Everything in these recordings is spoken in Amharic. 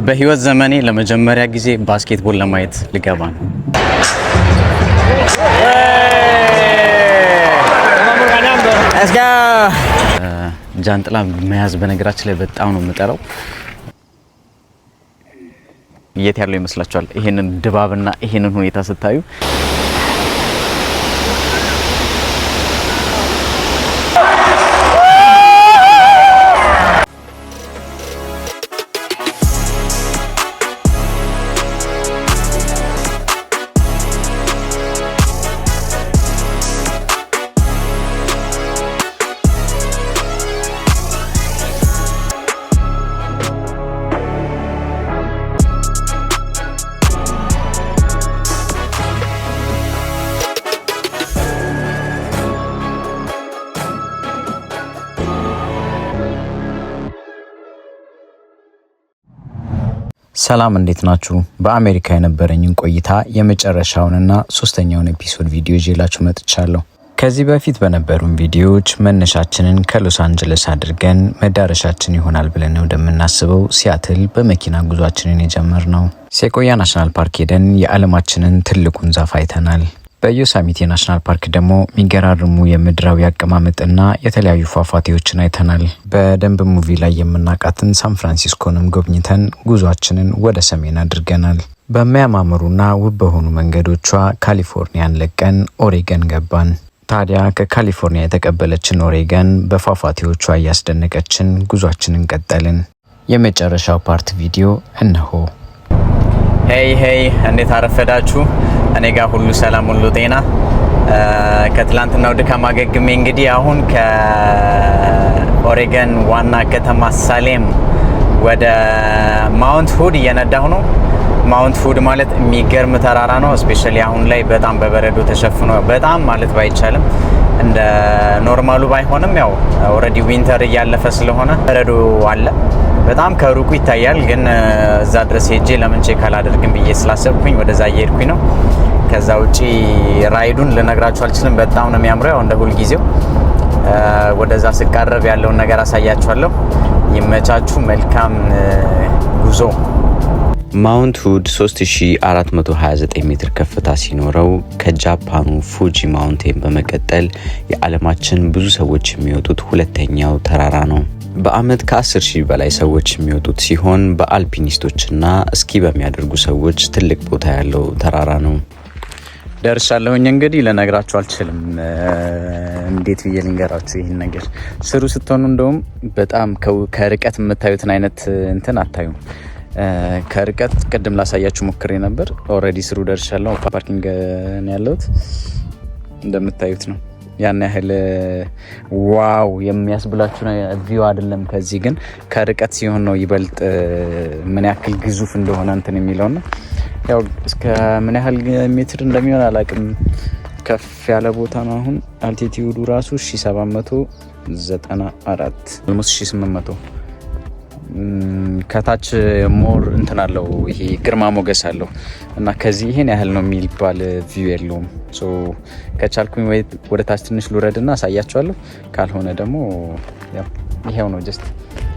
በህይወት ዘመኔ ለመጀመሪያ ጊዜ basketball ለማየት ልገባ ነው። Vamos ganando. Let's go. ጃንጥላ መያዝ በነገራችን ላይ በጣም ነው የምጠላው። የት ያለው ይመስላችኋል? ይሄንን ድባብና ይሄንን ሁኔታ ስታዩ። ሰላም፣ እንዴት ናችሁ? በአሜሪካ የነበረኝን ቆይታ የመጨረሻውንና ሶስተኛውን episode ቪዲዮ ይዤላችሁ መጥቻለሁ። ከዚህ በፊት በነበሩን ቪዲዮዎች መነሻችንን ከሎስ አንጀለስ አድርገን መዳረሻችን ይሆናል ብለን ወደምናስበው ሲያትል በመኪና ጉዟችንን የጀመርነው። Sequoia National Park ሄደን የዓለማችንን ትልቁን ዛፍ አይተናል። በ Yosemite National Park ደግሞ የሚገራርሙ የምድራዊ አቀማመጥና የተለያዩ ፏፏቴዎችን አይተናል። በደንብ movie ላይ የምናውቃትን ሳን ፍራንሲስኮንም ጎብኝተን ጉዟችንን ወደ ሰሜን አድርገናል። በሚያማምሩና ውብ በሆኑ መንገዶቿ ካሊፎርኒያን ለቀን ኦሬገን ገባን። ታዲያ ከካሊፎርኒያ የተቀበለችን ኦሬገን በፏፏቴዎቿ እያስደነቀችን ጉዟችንን ቀጠልን። የመጨረሻው part ቪዲዮ እነሆ። Hey hey፣ እንዴት አረፈዳችሁ? እኔ ጋር ሁሉ ሰላም፣ ሁሉ ጤና። ከትላንትናው ድካም አገግሜ እንግዲህ አሁን ከኦሬገን ዋና ከተማ ሳሌም ወደ Mount Hood እየነዳሁ ነው። Mount Hood ማለት የሚገርም ተራራ ነው። Especially አሁን ላይ በጣም በበረዶ ተሸፍኖ፣ በጣም ማለት ባይቻልም እንደ normal ኡ ባይሆንም ያው already winter እያለፈ ስለሆነ በረዶ አለ። በጣም ከሩቁ ይታያል። ግን እዛ ድረስ ሄጄ ለምን check አላደርግም ብዬ ስላሰብኩኝ ወደዛ እየሄድኩኝ ነው። ከዛ ውጪ ride ኡን ልነግራችሁ አልችልም። በጣም ነው የሚያምረው። ያው እንደ ሁልጊዜው ወደዛ ስቃረብ ያለውን ነገር አሳያችኋለሁ። ይመቻችሁ። መልካም ጉዞ። Mount Hood 3429 ሜትር ከፍታ ሲኖረው ከጃፓኑ Fuji Mountain በመቀጠል የዓለማችን ብዙ ሰዎች የሚወጡት ሁለተኛው ተራራ ነው። በአመት ከ10 ሺህ በላይ ሰዎች የሚወጡት ሲሆን በ alpinist ኦችና ski በሚያደርጉ ሰዎች ትልቅ ቦታ ያለው ተራራ ነው። ደርሻለሁኝ። እንግዲህ ልነግራችሁ አልችልም። እንዴት ብዬ ልንገራችሁ ይህን ነገር? ስሩ ስትሆኑ እንደውም በጣም ከርቀት የምታዩትን አይነት እንትን አታዩም። ከርቀት ቅድም ላሳያችሁ ሞክሬ ነበር። Already ስሩ ደርሻለሁ። Parking ነው ያለሁት፣ እንደምታዩት ነው። ያን ያህል wow የሚያስብላችሁ view አይደለም። ከዚህ ግን ከርቀት ሲሆን ነው ይበልጥ ምን ያክል ግዙፍ እንደሆነ እንትን የሚለውና ያው እስከ ምን ያህል ሜትር እንደሚሆን አላቅም። ከፍ ያለ ቦታ ነው። አሁን altitude ኡ ራሱ 1794፣ almost 1800። ከታች more እንትን አለው፣ ይሄ ግርማ ሞገስ አለው እና ከዚህ ይሄን ያህል ነው የሚባል view የለውም። So ከቻልኩኝ ወይ ወደ ታች ትንሽ ልውረድ እና አሳያችኋለሁ። ካልሆነ ደግሞ ያው ይሄው ነው። Just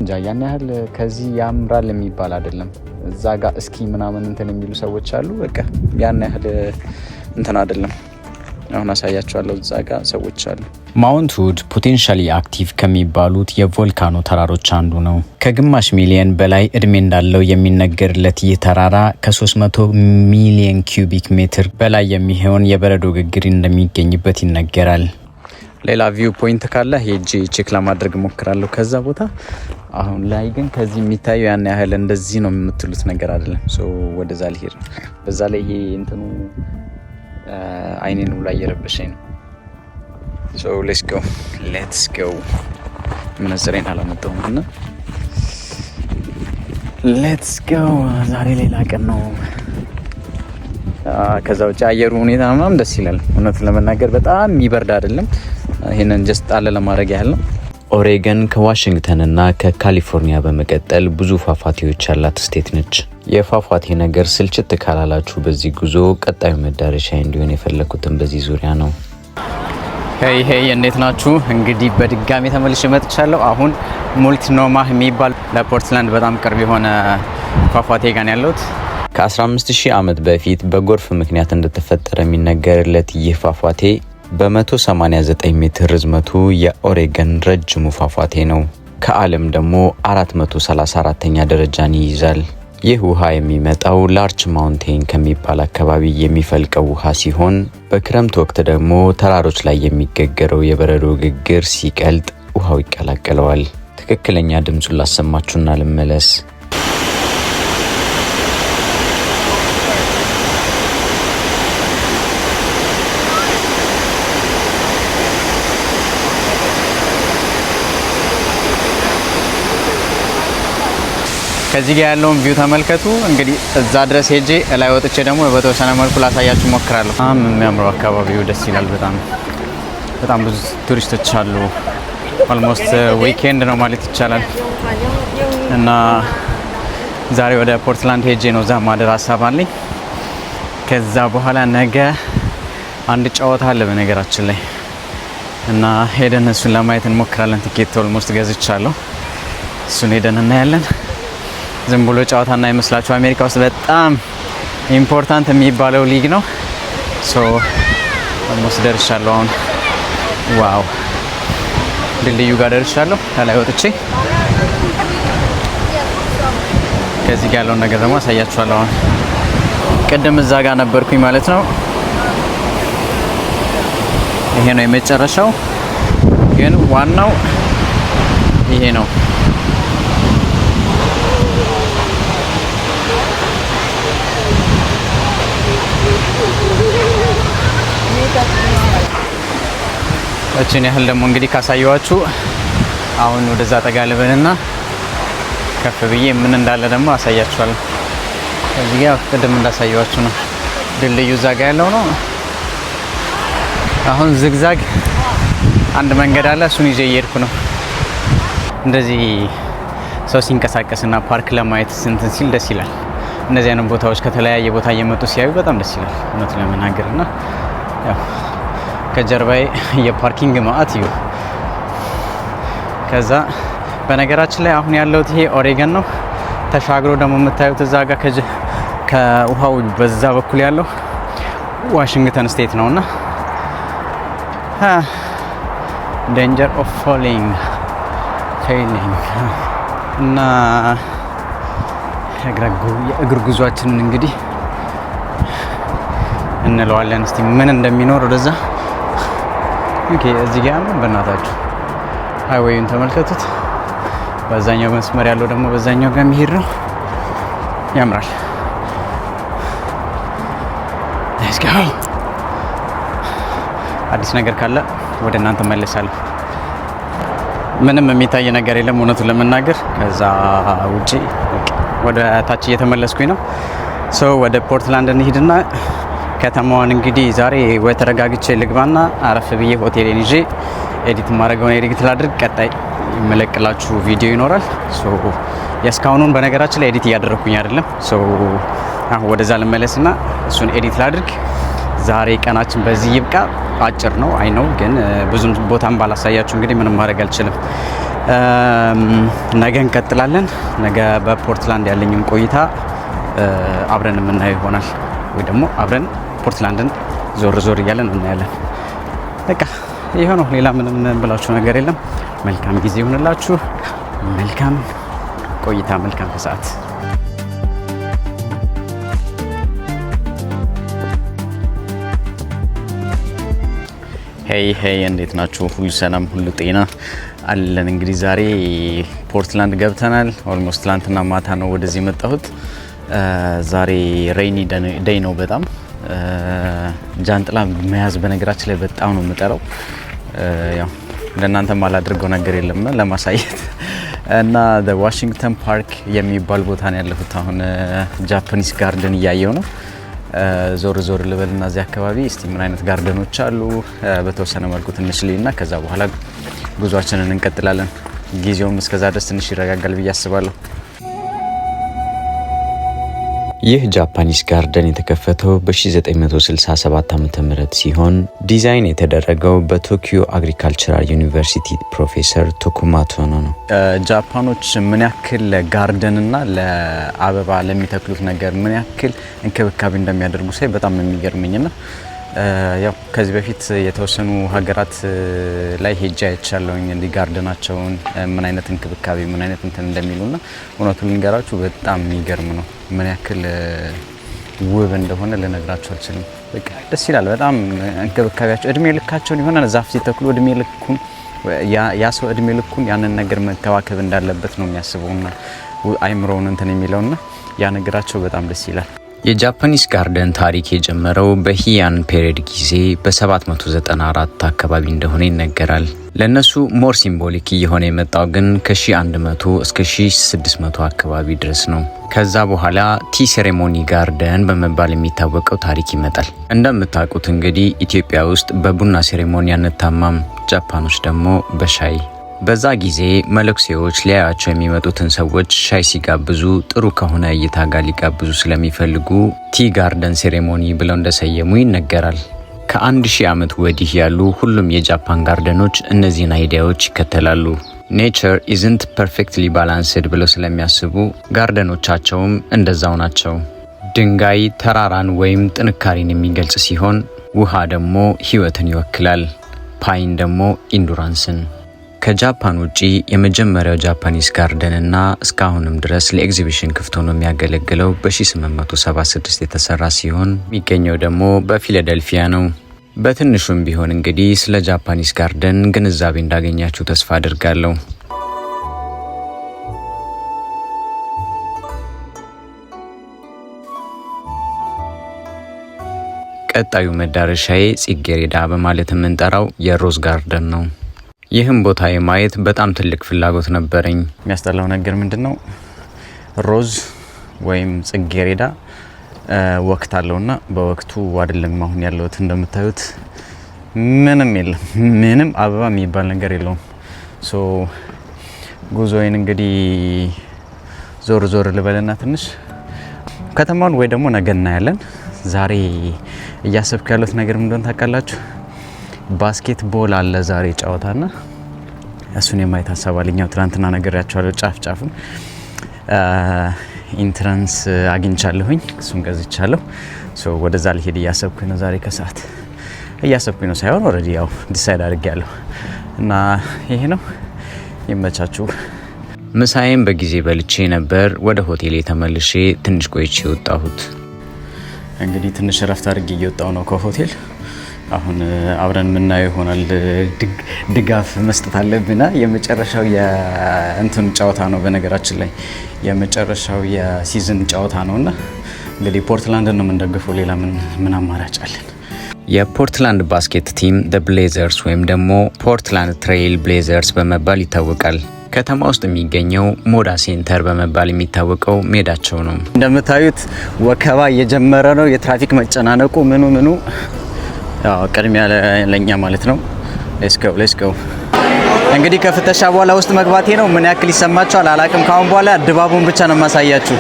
እንጃ፣ ያን ያህል ከዚህ ያምራል የሚባል አይደለም። እዛ ጋር ski ምናምን እንትን የሚሉ ሰዎች አሉ። በቃ ያን ያህል እንትን አይደለም። አሁን አሳያችኋለሁ። እዛ ጋር ሰዎች አሉ። Mount Hood potentially active ከሚባሉት የ volcano ተራሮች አንዱ ነው። ከግማሽ ሚሊየን በላይ እድሜ እንዳለው የሚነገርለት ይህ ተራራ ከ300 ሚሊየን cubic ሜትር በላይ የሚሆን የበረዶ ግግር እንደሚገኝበት ይነገራል። ሌላ view point ካለ ሄጄ check ለማድረግ እሞክራለሁ ከዛ ቦታ። አሁን ላይ ግን ከዚህ የሚታየው ያን ያህል እንደዚህ ነው የምትሉት ነገር አይደለም። So ወደዛ ልሄድ ነው። በዛ ላይ ይሄ እንትኑ አይኔን ሁላ እየረበሸኝ ነው። So let's go, let's go። መነጽሬን አላመጣሁም እና let's go። ዛሬ ሌላ ቀን ነው። ከዛ ውጭ አየሩ ሁኔታ ምናምን ደስ ይላል። እውነት ለመናገር በጣም የሚበርድ አይደለም። ይህንን just ጣል ለማድረግ ያህል ነው። ኦሬገን ከዋሽንግተን እና ከካሊፎርኒያ በመቀጠል ብዙ ፏፏቴዎች ያላት state ነች። የፏፏቴ ነገር ስልችት ካላላችሁ በዚህ ጉዞ ቀጣዩ መዳረሻ እንዲሆን የፈለኩትን በዚህ ዙሪያ ነው። Hey hey፣ እንዴት ናችሁ? እንግዲህ በድጋሚ ተመልሼ መጥቻለሁ። አሁን ሙልትኖማህ የሚባል ለፖርትላንድ በጣም ቅርብ የሆነ ፏፏቴ ጋር ነው ያለሁት። ከ15,000 ዓመት በፊት በጎርፍ ምክንያት እንደተፈጠረ የሚነገርለት ይህ ፏፏቴ በ189 ሜትር ርዝመቱ የኦሬገን ረጅሙ ፏፏቴ ነው። ከዓለም ደግሞ 434ኛ ደረጃን ይይዛል። ይህ ውሃ የሚመጣው ላርች ማውንቴን ከሚባል አካባቢ የሚፈልቀው ውሃ ሲሆን በክረምት ወቅት ደግሞ ተራሮች ላይ የሚገገረው የበረዶ ግግር ሲቀልጥ ውሃው ይቀላቀለዋል። ትክክለኛ ድምፁን ላሰማችሁና ልመለስ። ከዚህ ጋር ያለውን view ተመልከቱ። እንግዲህ እዛ ድረስ ሄጄ እላይ ወጥቼ ደግሞ በተወሰነ መልኩ ላሳያችሁ ሞክራለሁ። በጣም የሚያምረው አካባቢው ደስ ይላል። በጣም በጣም ብዙ ቱሪስቶች አሉ። Almost weekend ነው ማለት ይቻላል። እና ዛሬ ወደ ፖርትላንድ ሄጄ ነው እዛ ማደር ሀሳብ አለኝ። ከዛ በኋላ ነገ አንድ ጨዋታ አለ በነገራችን ላይ፣ እና ሄደን እሱን ለማየት እንሞክራለን። ቲኬት almost ገዝቻለሁ። እሱን ሄደን እናያለን። ዝም ብሎ ጨዋታ እንዳይመስላችሁ። አሜሪካ ውስጥ በጣም important የሚባለው ሊግ ነው። So almost ደርሻለሁ አሁን። Wow፣ ድልድዩ ጋር ደርሻለሁ። ከላይ ወጥቼ ከዚህ ጋር ያለውን ነገር ደግሞ አሳያችኋለሁ። አሁን ቅድም እዛ ጋር ነበርኩኝ ማለት ነው። ይሄ ነው የመጨረሻው፣ ግን ዋናው ይሄ ነው። እችን ያህል ደግሞ እንግዲህ ካሳየዋችሁ አሁን ወደዛ ጠጋ ልበልና ከፍ ብዬ ምን እንዳለ ደግሞ አሳያችኋለሁ። እዚህ ጋር ቅድም እንዳሳየዋችሁ ነው፣ ድልድዩ እዛ ጋ ያለው ነው። አሁን zigzag አንድ መንገድ አለ፣ እሱን ይዤ እየሄድኩ ነው። እንደዚህ ሰው ሲንቀሳቀስና ፓርክ ለማየት ስንትን ሲል ደስ ይላል። እነዚህ አይነት ቦታዎች ከተለያየ ቦታ እየመጡ ሲያዩ በጣም ደስ ይላል እውነት ለመናገር። እና ያው ከጀርባዬ የ parking ማአት እዩ። ከዛ በነገራችን ላይ አሁን ያለሁት ይሄ ኦሬገን ነው። ተሻግሮ ደግሞ የምታዩት እዛ ጋር ከውሃው በዛ በኩል ያለው ዋሽንግተን state ነውና danger of falling failing። እና የእግር ጉዟችንን እንግዲህ እንለዋለን። እስቲ ምን እንደሚኖር ወደዛ። Okay፣ እዚህ ጋር ያምር በእናታችሁ፣ highway ኡን ተመልከቱት። በዛኛው መስመር ያለው ደግሞ በዛኛው ጋር የሚሄድ ነው። ያምራል። Let's go። አዲስ ነገር ካለ ወደ እናንተ መለሳለሁ። ምንም የሚታይ ነገር የለም እውነቱን ለመናገር። ከዛ ውጪ ወደ ታች እየተመለስኩኝ ነው። So ወደ ፖርትላንድ እንሂድና ከተማዋን እንግዲህ ዛሬ ወይ ተረጋግቼ ልግባና አረፍ ብዬ ሆቴሌን ይዤ edit የማደርገውን edit ላድርግ። ቀጣይ የምለቅላችሁ ቪዲዮ ይኖራል። So የእስካሁኑን በነገራችን ላይ edit እያደረግኩኝ አይደለም። So አሁን ወደዛ ልመለስና እሱን edit ላድርግ። ዛሬ ቀናችን በዚህ ይብቃ። አጭር ነው፣ I know፣ ግን ብዙም ቦታም ባላሳያችሁ እንግዲህ ምንም ማድረግ አልችልም። ነገ እንቀጥላለን። ነገ በፖርትላንድ ያለኝን ቆይታ አብረን የምናየው ይሆናል፣ ወይ ደግሞ አብረን ፖርትላንድን ዞር ዞር እያለን እናያለን። በቃ ይሄ ነው። ሌላ ምንም ብላችሁ ነገር የለም። መልካም ጊዜ ይሁንላችሁ። መልካም ቆይታ፣ መልካም ከሰዓት። Hey hey፣ እንዴት ናችሁ? ሁሉ ሰላም፣ ሁሉ ጤና አለን። እንግዲህ ዛሬ ፖርትላንድ ገብተናል። Almost ትላንትና ማታ ነው ወደዚህ የመጣሁት። ዛሬ rainy day ነው በጣም። ጃንጥላ መያዝ በነገራችን ላይ በጣም ነው የምጠላው። ያው ለእናንተም አላድርገው ነገር የለም ለማሳየት። እና ዋሽንግተን ፓርክ የሚባል ቦታ ነው ያለሁት። አሁን Japanese garden እያየው ነው። ዞር ዞር ልበልና እዚህ አካባቢ እስቲ ምን አይነት garden ኦች አሉ በተወሰነ መልኩ ትንሽ ልይና ከዛ በኋላ ጉዟችንን እንቀጥላለን። ጊዜውም እስከዛ ድረስ ትንሽ ይረጋጋል ብዬ አስባለሁ። ይህ Japanese garden የተከፈተው በ1967 ዓ.ም ሲሆን ዲዛይን የተደረገው በቶኪዮ Agricultural University ፕሮፌሰር ቶኩማ ቶኖ ነው። ጃፓኖች ምን ያክል ለ garden እና ለአበባ ለሚተክሉት ነገር ምን ያክል እንክብካቤ እንደሚያደርጉ ሳይ በጣም ነው የሚገርመኝና ያው ከዚህ በፊት የተወሰኑ ሀገራት ላይ ሄጄ አይቻለሁኝ እንዲህ garden ኣቸውን ምን አይነት እንክብካቤ፣ ምን አይነት እንትን እንደሚሉና እውነቱን ልንገራችሁ በጣም የሚገርም ነው። ምን ያክል ውብ እንደሆነ ልነግራችሁ አልችልም። በቃ ደስ ይላል በጣም እንክብካቤያቸው። እድሜ ልካቸውን የሆነ ዛፍ ሲተክሉ እድሜ ልኩን ያ ሰው እድሜ ልኩን ያንን ነገር መንከባከብ እንዳለበት ነው የሚያስበውና አይምሮውን እንትን የሚለውና ያ ነገራቸው በጣም ደስ ይላል። የ Japanese garden ታሪክ የጀመረው በሂያን period ጊዜ በ794 አካባቢ እንደሆነ ይነገራል። ለእነሱ more symbolic እየሆነ የመጣው ግን ከ1100 እስከ 1600 አካባቢ ድረስ ነው። ከዛ በኋላ tea ceremony garden በመባል የሚታወቀው ታሪክ ይመጣል። እንደምታውቁት እንግዲህ ኢትዮጵያ ውስጥ በቡና ceremony አንታማም፣ ጃፓኖች ደግሞ በሻይ። በዛ ጊዜ መነኩሴዎች ሊያያቸው የሚመጡትን ሰዎች ሻይ ሲጋብዙ ጥሩ ከሆነ እይታ ጋር ሊጋብዙ ስለሚፈልጉ tea garden ceremony ብለው እንደሰየሙ ይነገራል። ከ1000 ዓመት ወዲህ ያሉ ሁሉም የጃፓን garden ኦች እነዚህን idea ዎች ይከተላሉ። Nature isn't perfectly balanced ብለው ስለሚያስቡ garden ኦቻቸውም እንደዛው ናቸው። ድንጋይ ተራራን ወይም ጥንካሬን የሚገልጽ ሲሆን ውሃ ደግሞ ሕይወትን ይወክላል። Pine ደግሞ endurance ን። ከጃፓን ውጪ የመጀመሪያው Japanese garden እና እስካሁንም ድረስ ለኤግዚቢሽን ክፍት ሆኖ የሚያገለግለው በ1876 የተሰራ ሲሆን የሚገኘው ደግሞ በፊላደልፊያ ነው። በትንሹም ቢሆን እንግዲህ ስለ Japanese garden ግንዛቤ እንዳገኛችሁ ተስፋ አድርጋለሁ። ቀጣዩ መዳረሻዬ ጽጌሬዳ በማለት የምንጠራው የ rose garden ነው። ይህም ቦታ የማየት በጣም ትልቅ ፍላጎት ነበረኝ። የሚያስጠላው ነገር ምንድን ነው? ሮዝ ወይም ጽጌሬዳ ወቅት አለውና በወቅቱ አይደለም አሁን ያለሁት። እንደምታዩት ምንም የለም፣ ምንም አበባ የሚባል ነገር የለውም። So ጉዞዬን እንግዲህ ዞር ዞር ልበልና ትንሽ ከተማውን ወይ ደግሞ ነገ እናያለን። ዛሬ እያሰብኩ ያለሁት ነገር ምን እንደሆነ ታውቃላችሁ? Basketball አለ ዛሬ ጨዋታና እሱን የማየት ሀሳብ አለኝ። ያው ትናንትና ነግሬያችኋለሁ። ጫፍ ጫፉን entrance አግኝቻለሁኝ፣ እሱን ገዝቻለሁ። So ወደዛ ልሄድ እያሰብኩኝ ነው። ዛሬ ከሰዓት እያሰብኩኝ ነው ሳይሆን already ያው decide አድርጌያለሁ እና ይሄ ነው። ይመቻችሁ። ምሳዬን በጊዜ በልቼ ነበር ወደ ሆቴሌ ተመልሼ ትንሽ ቆይቼ የወጣሁት። እንግዲህ ትንሽ እረፍት አድርጌ እየወጣሁ ነው ከሆቴል። አሁን አብረን የምናየው ይሆናል። ድጋፍ መስጠት አለብና የመጨረሻው የእንትኑ ጨዋታ ነው። በነገራችን ላይ የመጨረሻው የ season ጨዋታ ነውና እንግዲህ ፖርትላንድን ነው የምንደግፈው። ሌላ ምን ምን አማራጭ አለን? የፖርትላንድ basket team The Blazers ወይም ደግሞ Portland Trail Blazers በመባል ይታወቃል። ከተማ ውስጥ የሚገኘው Moda Center በመባል የሚታወቀው ሜዳቸው ነው። እንደምታዩት ወከባ እየጀመረ ነው። የትራፊክ መጨናነቁ ምኑ ምኑ ያው ቅድሚያ ለኛ ማለት ነው። Let's go, let's go። እንግዲህ ከፍተሻ በኋላ ውስጥ መግባቴ ነው። ምን ያክል ይሰማችኋል አላቅም። ካሁን በኋላ ድባቡን ብቻ ነው የማሳያችሁ።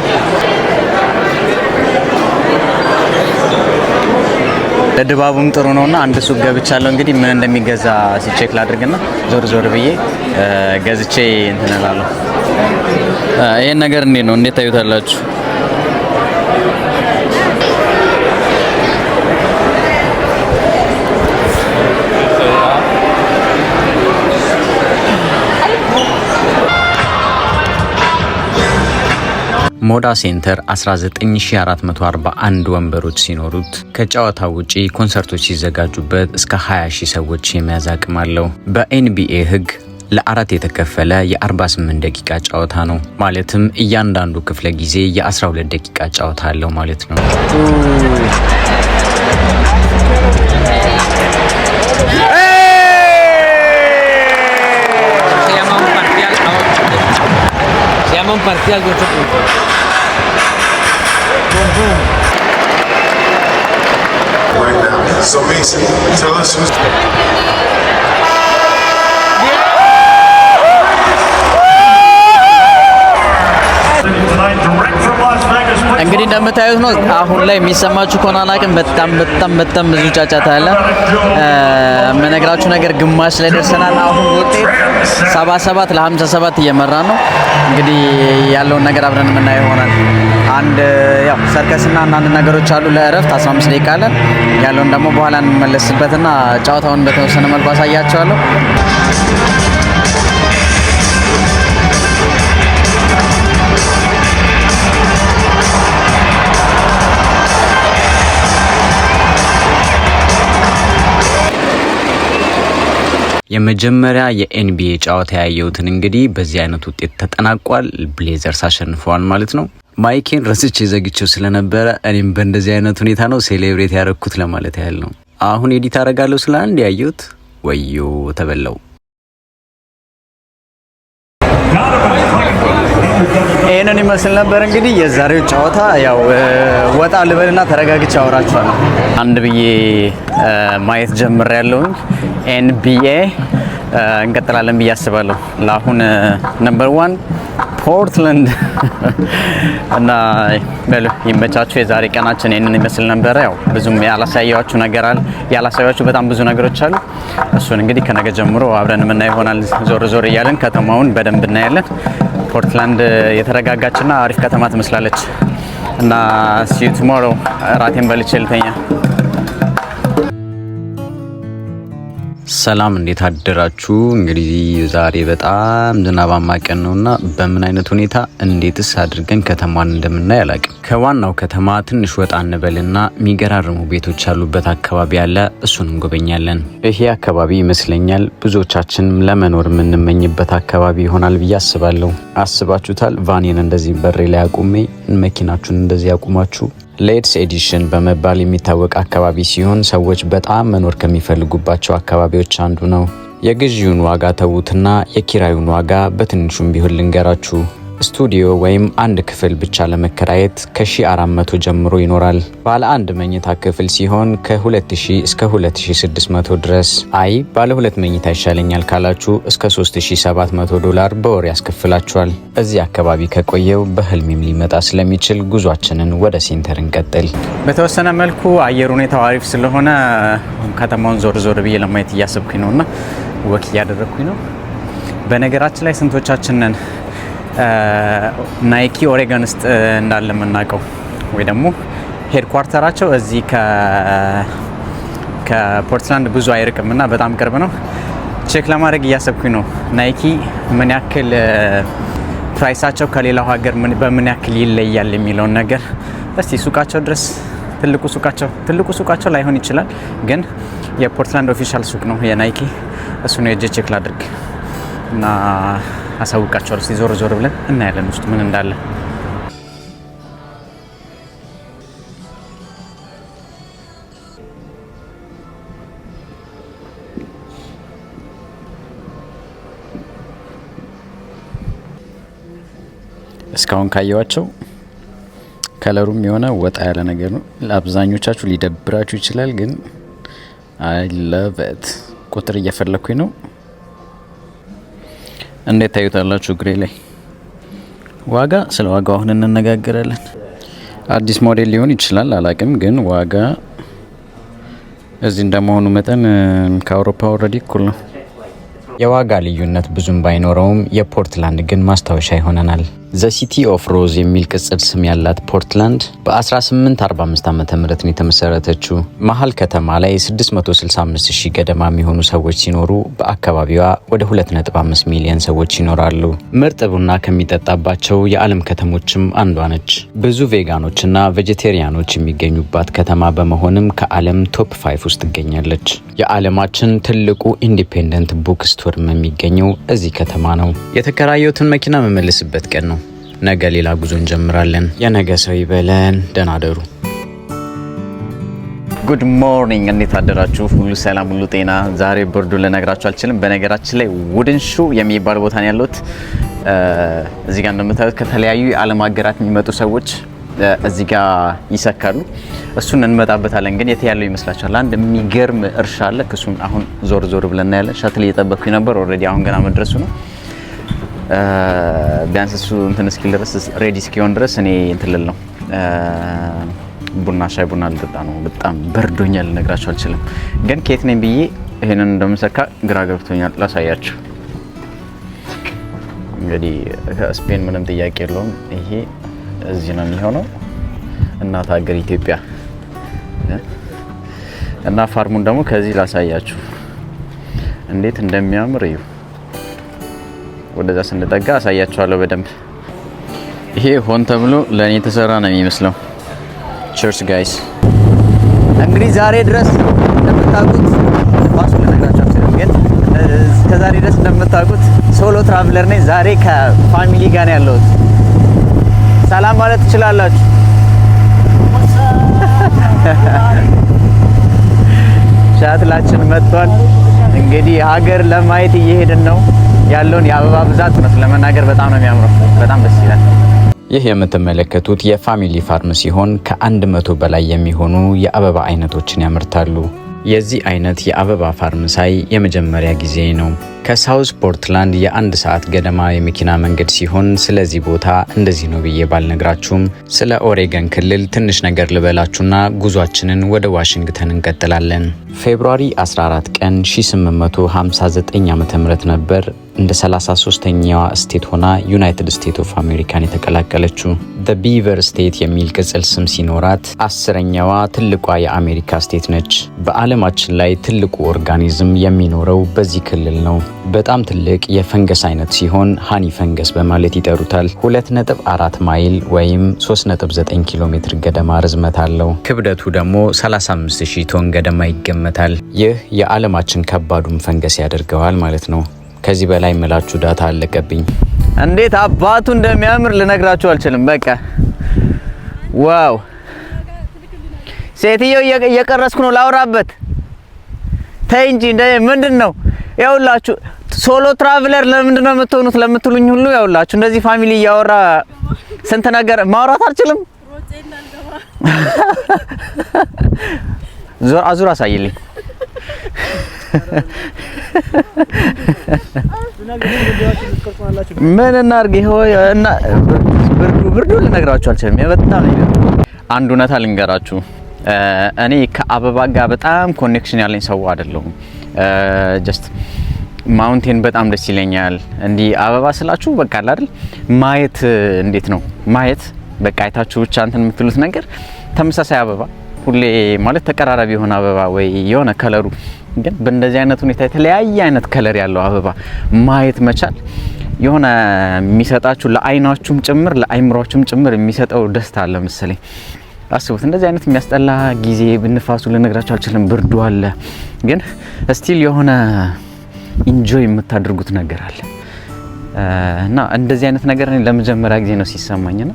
ለድባቡም ጥሩ ነውና አንድ ሱቅ ገብቻለሁ። እንግዲህ ምን እንደሚገዛ ሲ check ላድርግና ዞር ዞር ብዬ ገዝቼ እንትን እላለሁ። ይሄን ነገር እንዴት ነው? እንዴት ታዩታላችሁ? Moda Center 19441 ወንበሮች ሲኖሩት ከጨዋታው ውጪ ኮንሰርቶች ሲዘጋጁበት እስከ 20 ሺህ ሰዎች የመያዝ አቅም አለው። በ NBA ሕግ ለአራት የተከፈለ የ48 ደቂቃ ጨዋታ ነው። ማለትም እያንዳንዱ ክፍለ ጊዜ የ12 ደቂቃ ጨዋታ አለው ማለት ነው። Se llama un parcial a 8. Se llama un parcial de 8 puntos. Pum, pum. Right now. So Mason, tell us who's Tonight, direct from Las Vegas. እንግዲህ እንደምታዩት ነው። አሁን ላይ የሚሰማችሁ ከሆነ አላውቅም፣ በጣም በጣም በጣም ብዙ ጫጫታ አለ። የምነግራችሁ ነገር ግማሽ ላይ ደርሰናል። አሁን ውጤት 77 ለ57 እየመራ ነው። እንግዲህ ያለውን ነገር አብረን የምናየው ይሆናል። አንድ ያው ሰርከስና አንዳንድ ነገሮች አሉ። ለእረፍት 15 ደቂቃ አለን። ያለውን ደግሞ በኋላ እንመለስበትና ጨዋታውን በተወሰነ መልኩ አሳያችኋለሁ። የመጀመሪያ የ NBA ጨዋታ ያየሁትን እንግዲህ በዚህ አይነት ውጤት ተጠናቋል። Blazers አሸንፈዋል ማለት ነው። Mic ኤን ረስቼ ዘግቼው ስለነበረ እኔም በእንደዚህ አይነት ሁኔታ ነው celebrate ያደረግኩት ለማለት ያህል ነው። አሁን edit አደርጋለሁ ስለ አንድ ያየሁት ወዮ ተበላው። ይህንን ይመስል ነበር እንግዲህ የዛሬው ጨዋታ። ያው ወጣ ልበልና ተረጋግቼ አወራችኋለሁ። አንድ ብዬ ማየት ጀምሬያለሁኝ። NBA እንቀጥላለን ብዬ አስባለሁ። ለአሁን number one ፖርትላንድ እና በሉ ይመቻችሁ። የዛሬ ቀናችን ይህንን ይመስል ነበረ። ያው ብዙም ያላሳየኋችሁ ነገር አለ፣ ያላሳየኋችሁ በጣም ብዙ ነገሮች አሉ። እሱን እንግዲህ ከነገ ጀምሮ አብረን የምናየው ይሆናል። ዞር ዞር እያለን ከተማውን በደንብ እናያለን። ፖርትላንድ የተረጋጋችና አሪፍ ከተማ ትመስላለች። እና see you tomorrow። እራቴን በልቼ ልተኛ። ሰላም፣ እንዴት አደራችሁ? እንግዲህ ዛሬ በጣም ዝናባማ ቀን ነውና በምን አይነት ሁኔታ እንዴትስ አድርገን ከተማዋን እንደምናይ አላውቅም። ከዋናው ከተማ ትንሽ ወጣ እንበልና የሚገራርሙ ቤቶች ያሉበት አካባቢ አለ፣ እሱን እንጎበኛለን። ይሄ አካባቢ ይመስለኛል ብዙዎቻችን ለመኖር የምንመኝበት አካባቢ ይሆናል ብዬ አስባለሁ። አስባችሁታል? Van ኤን እንደዚህ በሬ ላይ አቁሜ መኪናችሁን እንደዚህ አቁማችሁ። Leeds Addition በመባል የሚታወቅ አካባቢ ሲሆን ሰዎች በጣም መኖር ከሚፈልጉባቸው አካባቢዎች አንዱ ነው። የግዢውን ዋጋ ተዉትና የኪራዩን ዋጋ በትንሹም ቢሆን ልንገራችሁ። ስቱዲዮ ወይም አንድ ክፍል ብቻ ለመከራየት ከ1400 ጀምሮ ይኖራል። ባለ አንድ መኝታ ክፍል ሲሆን ከ2000 እስከ 2600 ድረስ። አይ ባለ ሁለት መኝታ ይሻለኛል ካላችሁ እስከ 3700 ዶላር በወር ያስከፍላችኋል። እዚህ አካባቢ ከቆየው በህልሜም ሊመጣ ስለሚችል ጉዟችንን ወደ center እንቀጥል። በተወሰነ መልኩ አየር ሁኔታው አሪፍ ስለሆነ ከተማውን ዞር ዞር ብዬ ለማየት እያሰብኩኝ ነው እና walk እያደረግኩኝ ነው። በነገራችን ላይ ስንቶቻችንን Nike ኦሬገን ውስጥ እንዳለ የምናውቀው ወይ ደግሞ headquarter ኣቸው እዚህ ከፖርትላንድ ብዙ አይርቅም እና በጣም ቅርብ ነው። Check ለማድረግ እያሰብኩኝ ነው። Nike ምን ያክል price ኣቸው ከሌላው ሀገር በምን ያክል ይለያል የሚለውን ነገር እስቲ ሱቃቸው ድረስ፣ ትልቁ ሱቃቸው ላይሆን ይችላል፣ ግን የፖርትላንድ official ሱቅ ነው የ Nike። እሱ ነው ሄጄ check ላድርግ እና አሳውቃችኋለሁ። እስቲ ዞር ዞር ብለን እናያለን ውስጡ ምን እንዳለ። እስካሁን ካየዋቸው color ኡም የሆነ ወጣ ያለ ነገር ነው። ለአብዛኞቻችሁ ሊደብራችሁ ይችላል፣ ግን I love it። ቁጥር እየፈለግኩኝ ነው። እንዴት ታዩታላችሁ? እግሬ ላይ ዋጋ፣ ስለ ዋጋው አሁን እንነጋገራለን። አዲስ ሞዴል ሊሆን ይችላል አላቅም፣ ግን ዋጋ እዚህ እንደመሆኑ መጠን ከአውሮፓ already እኩል ነው። የዋጋ ልዩነት ብዙም ባይኖረውም የፖርትላንድ ግን ማስታወሻ ይሆነናል። The City of Rose የሚል ቅጽል ስም ያላት ፖርትላንድ በ1845 ዓ ም ነው የተመሰረተችው። መሀል ከተማ ላይ 665 ሺህ ገደማ የሚሆኑ ሰዎች ሲኖሩ በአካባቢዋ ወደ 2.5 ሚሊዮን ሰዎች ይኖራሉ። ምርጥ ቡና ከሚጠጣባቸው የዓለም ከተሞችም አንዷ ነች። ብዙ vegan ኦችና vegetarian ኦች የሚገኙባት ከተማ በመሆንም ከዓለም top 5 ውስጥ ትገኛለች። የዓለማችን ትልቁ independent bookstore ም የሚገኘው እዚህ ከተማ ነው። የተከራየሁትን መኪና የምመልስበት ቀን ነው። ነገ ሌላ ጉዞ እንጀምራለን። የነገ ሰው ይበለን። ደህና ደሩ። Good morning፣ እንዴት አደራችሁ? ሁሉ ሰላም፣ ሁሉ ጤና። ዛሬ ብርዱ ልነግራችሁ አልችልም። በነገራችን ላይ Wooden Shoe የሚባል ቦታ ነው ያለሁት። እዚህ ጋር እንደምታዩት ከተለያዩ የዓለም ሀገራት የሚመጡ ሰዎች እዚህ ጋር ይሰካሉ። እሱን እንመጣበታለን። ግን የት ያለው ይመስላችኋል? አንድ የሚገርም እርሻ አለ። እሱን አሁን ዞር ዞር ብለን እናያለን። Shuttle እየጠበቅኩኝ ነበር። Already አሁን ገና መድረሱ ነው። ቢያንስ እሱ እንትን እስኪል ድረስ፣ ready እስኪሆን ድረስ እኔ እንትን ልል ነው። ቡና ሻይ ቡና ልጠጣ ነው። በጣም በርዶኛል፣ ልነግራችሁ አልችልም። ግን ከየት ነኝ ብዬ ይሄንን እንደምሰካ ግራ ገብቶኛል። ላሳያችሁ። እንግዲህ ከስፔን ምንም ጥያቄ የለውም። ይሄ እዚህ ነው የሚሆነው፣ እናት ሀገር ኢትዮጵያ። እና farm ኡን ደግሞ ከዚህ ላሳያችሁ እንዴት እንደሚያምር እዩ። ወደዛ ስንጠጋ አሳያችኋለሁ በደንብ። ይሄ ሆን ተብሎ ለእኔ የተሰራ ነው የሚመስለው። Cheers guys። እንግዲህ ዛሬ ድረስ እንደምታውቁት ባሱ ልነግራችሁ አልችልም፣ ግን እስከ ዛሬ ድረስ እንደምታውቁት solo traveler ነኝ። ዛሬ ከ family ጋር ነው ያለሁት። ሰላም ማለት ትችላላችሁ። Shuttle ኣችን መጥቷል። እንግዲህ ሀገር ለማየት እየሄድን ነው። ያለውን የአበባ ብዛት እውነት ለመናገር በጣም ነው የሚያምረው። በጣም ደስ ይላል። ይህ የምትመለከቱት የ family farm ሲሆን ከ100 በላይ የሚሆኑ የአበባ አይነቶችን ያመርታሉ። የዚህ አይነት የአበባ farm ሳይ የመጀመሪያ ጊዜ ነው። ከሳውዝ ፖርትላንድ የአንድ ሰዓት ገደማ የመኪና መንገድ ሲሆን ስለዚህ ቦታ እንደዚህ ነው ብዬ ባልነግራችሁም ስለ ኦሬገን ክልል ትንሽ ነገር ልበላችሁና ጉዟችንን ወደ ዋሽንግተን እንቀጥላለን። February 14 ቀን 1859 ዓ.ም ነበር እንደ 33ኛዋ state ሆና United States of America ን የተቀላቀለችው። The Beaver State የሚል ቅጽል ስም ሲኖራት 10ኛዋ ትልቋ የአሜሪካ state ነች። በዓለማችን ላይ ትልቁ organism የሚኖረው በዚህ ክልል ነው። በጣም ትልቅ የፈንገስ አይነት ሲሆን honey fungus በማለት ይጠሩታል። 2.4 ማይል ወይም 3.9 ኪሎ ሜትር ገደማ ርዝመት አለው። ክብደቱ ደግሞ 35,000 ቶን ገደማ ይገመታል። ይህ የዓለማችን ከባዱን ፈንገስ ያደርገዋል ማለት ነው። ከዚህ በላይ ምላችሁ data አለቀብኝ። እንዴት አባቱ እንደሚያምር ልነግራችሁ አልችልም። በቃ wow! ሴትየው እየቀረስኩ ነው ላውራበት። ተይ እንጂ እንደ ምንድን ነው ያውላችሁ፣ solo traveler ለምንድን ነው የምትሆኑት ለምትሉኝ ሁሉ ያውላችሁ እንደዚህ family እያወራ ስንት ነገር ማውራት አልችልም። ዞር አዙር አሳይልኝ። ምን እናድርግ? ይኸው እና ብርዱ ብርዱ ልነግራችሁ አልችልም። በጣም ነው። አንድ እውነታ ልንገራችሁ። እኔ ከአበባ ጋር በጣም connection ያለኝ ሰው አይደለሁም። Just mountain በጣም ደስ ይለኛል። እንዲህ አበባ ስላችሁ በቃ አለ አይደል ማየት፣ እንዴት ነው ማየት፣ በቃ አይታችሁ ብቻ እንትን የምትሉት ነገር፣ ተመሳሳይ አበባ ሁሌ ማለት ተቀራራቢ የሆነ አበባ ወይ የሆነ color ኡ፣ ግን በእንደዚህ አይነት ሁኔታ የተለያየ አይነት color ያለው አበባ ማየት መቻል የሆነ የሚሰጣችሁ ለአይናችሁም ጭምር ለአይምሯችሁም ጭምር የሚሰጠው ደስታ አለ መሰለኝ። አስቡት፣ እንደዚህ አይነት የሚያስጠላ ጊዜ፣ ንፋሱ ልነግራችሁ አልችልም፣ ብርዱ አለ፣ ግን still የሆነ enjoy የምታደርጉት ነገር አለ እና እንደዚህ አይነት ነገር እኔ ለመጀመሪያ ጊዜ ነው ሲሰማኝና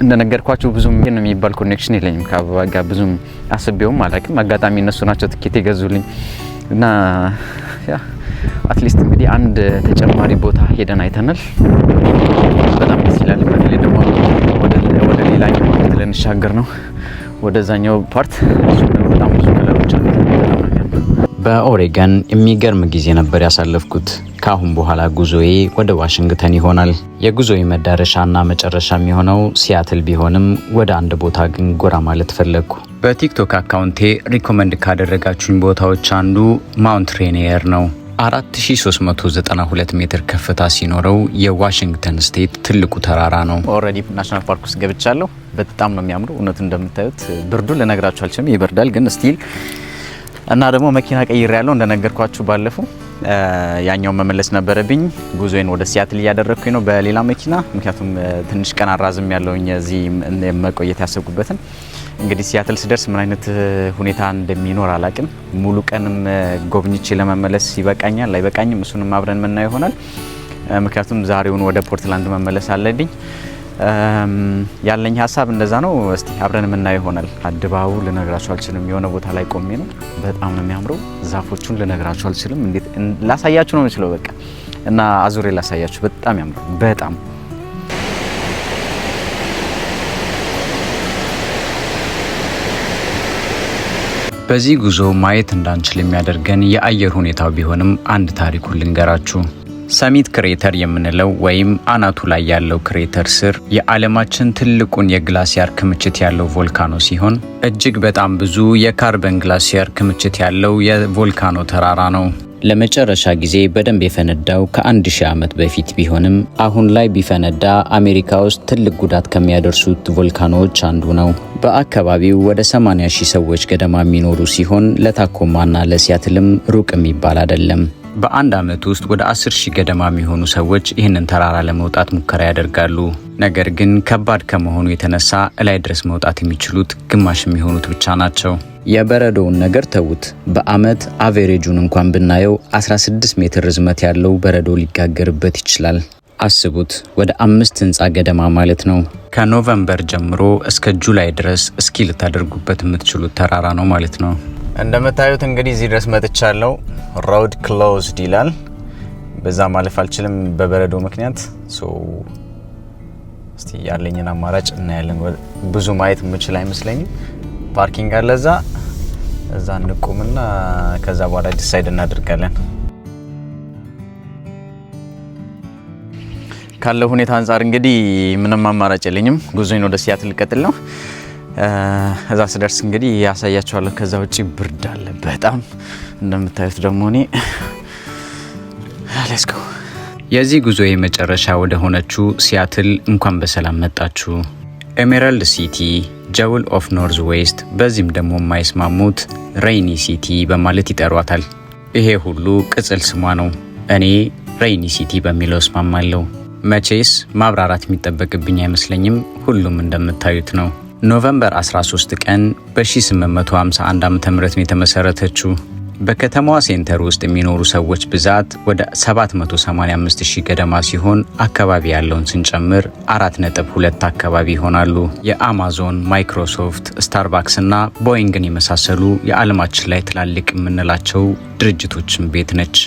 እንደነገርኳችሁ ብዙም ነው የሚባል connection የለኝም ከአበባ ጋር፣ ብዙም አስቤውም አላውቅም። አጋጣሚ እነሱ ናቸው ትኬት የገዙልኝ እና yeah፣ at least እንግዲህ አንድ ተጨማሪ ቦታ ሄደን አይተናል። በጣም ደስ ይላል። በተለይ ደግሞ ወደ ሌላኛው part ልንሻገር ነው፣ ወደዛኛው part። እሱ ደግሞ በጣም ብዙ color ኦች አሉ። በጣም ነው የሚያምረው። በኦሬገን የሚገርም ጊዜ ነበር ያሳለፍኩት። ከአሁን በኋላ ጉዞዬ ወደ ዋሽንግተን ይሆናል። የጉዞዬ መዳረሻና መጨረሻ የሚሆነው ሲያትል ቢሆንም ወደ አንድ ቦታ ግን ጎራ ማለት ፈለግኩ። በቲክቶክ account ኤ recommend ካደረጋችሁኝ ቦታዎች አንዱ Mount Rainier ነው። 4392 ሜትር ከፍታ ሲኖረው የዋሽንግተን state ትልቁ ተራራ ነው። Already national park ውስጥ ገብቻለሁ። በጣም ነው የሚያምሩ። እውነቱ እንደምታዩት ብርዱ ልነግራችሁ አልችልም፣ ይበርዳል ግን still። እና ደግሞ መኪና ቀይሬ ያለው እንደነገርኳችሁ ባለፈው ያኛውን መመለስ ነበረብኝ። ጉዞዬን ወደ ሲያትል እያደረግኩኝ ነው በሌላ መኪና፣ ምክንያቱም ትንሽ ቀን አራዝም ያለውኝ እዚህ መቆየት ያሰብኩበትን። እንግዲህ ሲያትል ስደርስ ምን አይነት ሁኔታ እንደሚኖር አላቅም። ሙሉ ቀንም ጎብኝቼ ለመመለስ ይበቃኛል አይበቃኝም፣ እሱንም አብረን የምናየው ይሆናል። ምክንያቱም ዛሬውን ወደ ፖርትላንድ መመለስ አለብኝ። ያለኝ ሀሳብ እንደዛ ነው። እስቲ አብረን የምናየው ይሆናል። ድባቡ ልነግራችሁ አልችልም። የሆነ ቦታ ላይ ቆሜ ነው። በጣም ነው የሚያምረው። ዛፎቹን ልነግራችሁ አልችልም። እንዴት ላሳያችሁ ነው የምችለው። በቃ እና አዙሬ ላሳያችሁ። በጣም ያምራል። በጣም። በዚህ ጉዞ ማየት እንዳንችል የሚያደርገን የአየር ሁኔታው ቢሆንም አንድ ታሪኩን ልንገራችሁ። Summit crater የምንለው ወይም አናቱ ላይ ያለው crater ስር የዓለማችን ትልቁን የ glacier ክምችት ያለው volcano ሲሆን እጅግ በጣም ብዙ የ carbon glacier ክምችት ያለው የ volcano ተራራ ነው። ለመጨረሻ ጊዜ በደንብ የፈነዳው ከ1000 ዓመት በፊት ቢሆንም አሁን ላይ ቢፈነዳ አሜሪካ ውስጥ ትልቅ ጉዳት ከሚያደርሱት volcano ዎች አንዱ ነው። በአካባቢው ወደ 80 ሺህ ሰዎች ገደማ የሚኖሩ ሲሆን ለታኮማና ለሲያትልም ሩቅ የሚባል አይደለም። በአንድ ዓመት ውስጥ ወደ 10 ሺህ ገደማ የሚሆኑ ሰዎች ይህንን ተራራ ለመውጣት ሙከራ ያደርጋሉ። ነገር ግን ከባድ ከመሆኑ የተነሳ እላይ ድረስ መውጣት የሚችሉት ግማሽ የሚሆኑት ብቻ ናቸው። የበረዶውን ነገር ተዉት። በአመት average ኡን እንኳን ብናየው 16 ሜትር ርዝመት ያለው በረዶ ሊጋገርበት ይችላል። አስቡት፣ ወደ አምስት ህንፃ ገደማ ማለት ነው። ከ November ጀምሮ እስከ July ድረስ ski ልታደርጉበት የምትችሉት ተራራ ነው ማለት ነው። እንደምታዩት እንግዲህ እዚህ ድረስ መጥቻለሁ። Road closed ይላል። በዛ ማለፍ አልችልም በበረዶ ምክንያት። So እስቲ ያለኝን አማራጭ እናያለን። ብዙ ማየት የምችል አይመስለኝም። Parking አለ እዛ፣ እዛ እንቁምና ከዛ በኋላ decide እናደርጋለን። ካለው ሁኔታ አንጻር እንግዲህ ምንም አማራጭ የለኝም። ጉዞዬን ወደ ሲያትል ልቀጥል ነው። እዛ ስደርስ እንግዲህ ያሳያችኋለሁ። ከዛ ውጭ ብርድ አለ በጣም እንደምታዩት ደግሞ እኔ let's go። የዚህ ጉዞ የመጨረሻ ወደ ሆነችው ሲያትል እንኳን በሰላም መጣችሁ። Emerald City፣ Jewel of Northwest፣ በዚህም ደግሞ የማይስማሙት Rainy City በማለት ይጠሯታል። ይሄ ሁሉ ቅጽል ስሟ ነው። እኔ Rainy City በሚለው እስማማለሁ። መቼስ ማብራራት የሚጠበቅብኝ አይመስለኝም። ሁሉም እንደምታዩት ነው። November 13 ቀን በ1851 ዓ.ም ነው የተመሰረተችው። በከተማዋ center ውስጥ የሚኖሩ ሰዎች ብዛት ወደ 785 ሺህ ገደማ ሲሆን አካባቢ ያለውን ስንጨምር 4.2 አካባቢ ይሆናሉ። የአማዞን፣ ማይክሮሶፍት፣ ስታርባክስ እና ቦይንግን የመሳሰሉ የዓለማችን ላይ ትላልቅ የምንላቸው ድርጅቶችን ቤት ነች።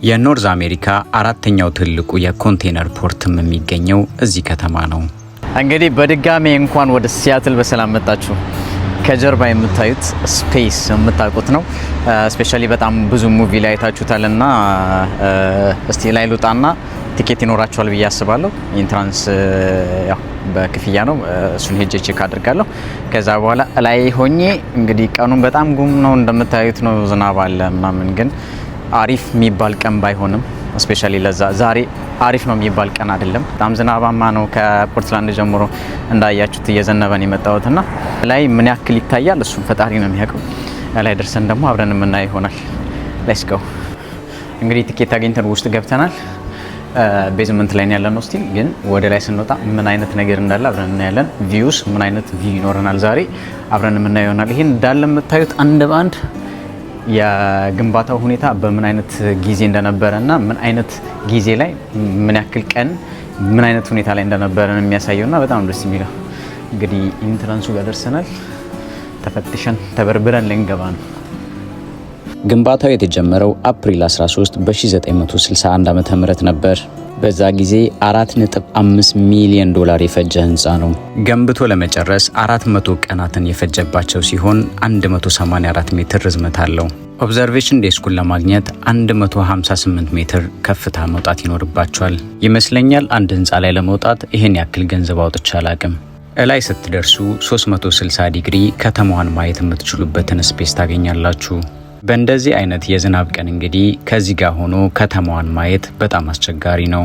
የ North America አራተኛው ትልቁ የ container port ም የሚገኘው እዚህ ከተማ ነው። እንግዲህ በድጋሜ እንኳን ወደ ሲያትል በሰላም መጣችሁ። ከጀርባ የምታዩት space የምታውቁት ነው። Especially በጣም ብዙ movie ላይ አይታችሁታል። እና እስቲ ላይ ልውጣና ቲኬት ይኖራችኋል ብዬ አስባለሁ። Entrance ያው በክፍያ ነው። እሱን ሄጄ check አድርጋለሁ። ከዛ በኋላ ላይ ሆኜ እንግዲህ ቀኑን በጣም ጉም ነው እንደምታዩት ነው፣ ዝናብ አለ ምናምን፣ ግን አሪፍ የሚባል ቀን ባይሆንም especially ለዛ ዛሬ አሪፍ ነው የሚባል ቀን አይደለም። በጣም ዝናባማ ነው። ከፖርትላንድ ጀምሮ እንዳያችሁት እየዘነበ ነው የመጣሁት እና ላይ ምን ያክል ይታያል እሱም ፈጣሪ ነው የሚያውቀው። ላይ ደርሰን ደግሞ አብረን የምናየው ይሆናል። Let's go። እንግዲህ ቲኬት አግኝተን ውስጥ ገብተናል። Basement ላይ ያለነው still፣ ግን ወደ ላይ ስንወጣ ምን አይነት ነገር እንዳለ አብረን እናያለን። Views ምን አይነት view ይኖረናል ዛሬ አብረን የምናየው ይሆናል። ይሄን እንዳለ የምታዩት አንድ በአንድ የግንባታው ሁኔታ በምን አይነት ጊዜ እንደነበረ እና ምን አይነት ጊዜ ላይ ምን ያክል ቀን ምን አይነት ሁኔታ ላይ እንደነበረ ነው የሚያሳየው እና በጣም ደስ የሚለው። እንግዲህ entrance ኡ ጋር ደርሰናል። ተፈትሸን ተበርብረን ልንገባ ነው። ግንባታው የተጀመረው አፕሪል 13 በ1961 ዓ.ም ነበር። በዛ ጊዜ 4.5 ሚሊዮን ዶላር የፈጀ ህንፃ ነው። ገንብቶ ለመጨረስ 400 ቀናትን የፈጀባቸው ሲሆን 184 ሜትር ርዝመት አለው። Observation desk ኡን ለማግኘት 158 ሜትር ከፍታ መውጣት ይኖርባቸዋል። ይመስለኛል አንድ ህንፃ ላይ ለመውጣት ይህን ያክል ገንዘብ አውጥቼ አላቅም። እላይ ስትደርሱ 360 ዲግሪ ከተማዋን ማየት የምትችሉበትን space ታገኛላችሁ። በእንደዚህ አይነት የዝናብ ቀን እንግዲህ ከዚህ ጋር ሆኖ ከተማዋን ማየት በጣም አስቸጋሪ ነው።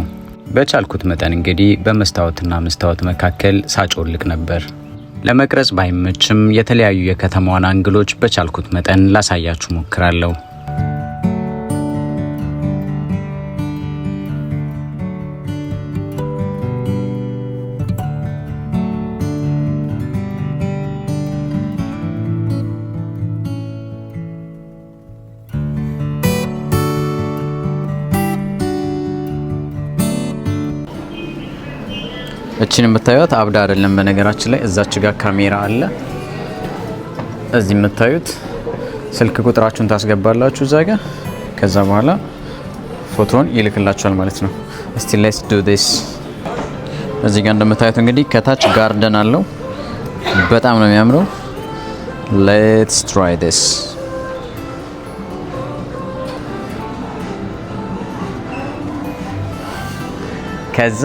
በቻልኩት መጠን እንግዲህ በመስታወትና መስታወት መካከል ሳጮልቅ ነበር። ለመቅረጽ ባይመችም የተለያዩ የከተማዋን angle ኦች በቻልኩት መጠን ላሳያችሁ ሞክራለሁ። እችን የምታዩት አብዳ አይደለም። በነገራችን ላይ እዛች ጋር ካሜራ አለ። እዚህ የምታዩት ስልክ ቁጥራችሁን ታስገባላችሁ እዛ ጋር። ከዛ በኋላ ፎቶን ይልክላችኋል ማለት ነው። እስቲ let's do this። እዚህ ጋር እንደምታዩት እንግዲህ ከታች garden አለው። በጣም ነው የሚያምረው። Let's try this። ከዛ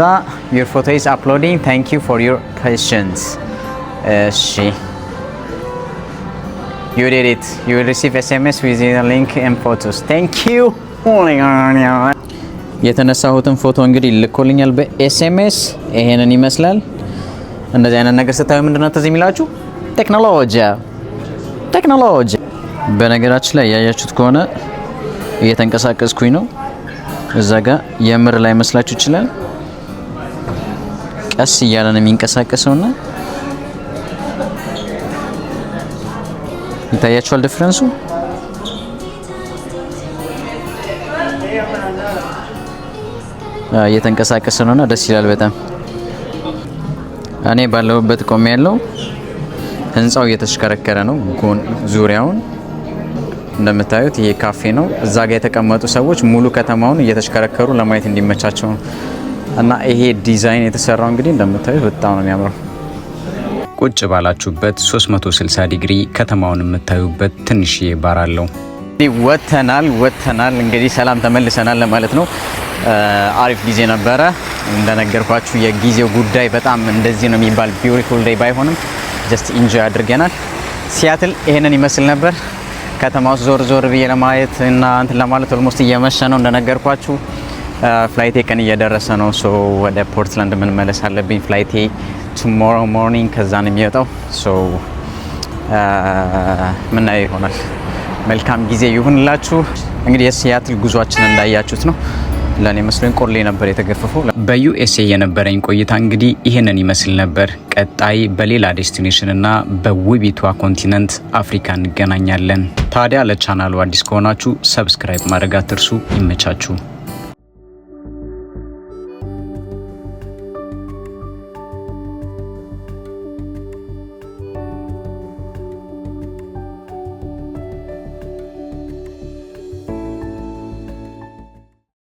"Your photo is uploading. Thank you for your patience." እሺ፣ "You did it. You will receive SMS with link and photos. Thank you." የተነሳሁትን ፎቶ እንግዲህ ልኮልኛል በ SMS። ይሄንን ይመስላል። እንደዚህ አይነት ነገር ስታዩ ምንድነው ትዝ የሚላችሁ? ቴክኖሎጂ፣ ቴክኖሎጂ። በነገራችን ላይ ያያችሁት ከሆነ እየተንቀሳቀስኩኝ ነው። እዛ ጋር የምር ላይመስላችሁ ይችላል። ቀስ እያለ ነው የሚንቀሳቀሰውና ይታያችኋል difference ኡ። እየተንቀሳቀሰ ነውና ደስ ይላል በጣም። እኔ ባለሁበት ቆሜ ያለው ህንፃው እየተሽከረከረ ነው። ጎን ዙሪያውን እንደምታዩት ይሄ ካፌ ነው። እዛ ጋር የተቀመጡ ሰዎች ሙሉ ከተማውን እየተሽከረከሩ ለማየት እንዲመቻቸው ነው። እና ይሄ ዲዛይን የተሰራው እንግዲህ እንደምታዩት በጣም ነው የሚያምረው። ቁጭ ባላችሁበት 360 ዲግሪ ከተማውን የምታዩበት ትንሽዬ ባር አለው። ወጥተናል፣ ወጥተናል፣ እንግዲህ ሰላም ተመልሰናል ለማለት ነው። አሪፍ ጊዜ ነበረ። እንደነገርኳችሁ የጊዜው ጉዳይ በጣም እንደዚህ ነው የሚባል beautiful day ባይሆንም just enjoy አድርገናል። ሲያትል ይሄንን ይመስል ነበር። ከተማ ውስጥ ዞር ዞር ብዬ ለማየት እና እንትን ለማለት almost እየመሸ ነው እንደነገርኳችሁ። Flight ኤ ቀን እየደረሰ ነው። So ወደ ፖርትላንድ መመለስ አለብኝ። Flight ኤ tomorrow morning ከዛ ነው የሚወጣው። So ምናየው ይሆናል። መልካም ጊዜ ይሁንላችሁ። እንግዲህ የሲያትል ጉዟችን እንዳያችሁት ነው። ለእኔ መስሎኝ ቆሌ ነበር የተገፈፈው። በ USA የነበረኝ ቆይታ እንግዲህ ይህንን ይመስል ነበር። ቀጣይ በሌላ destination እና በውቢቷ continent አፍሪካ እንገናኛለን። ታዲያ ለቻናሉ አዲስ ከሆናችሁ subscribe ማድረግ አትርሱ። ይመቻችሁ።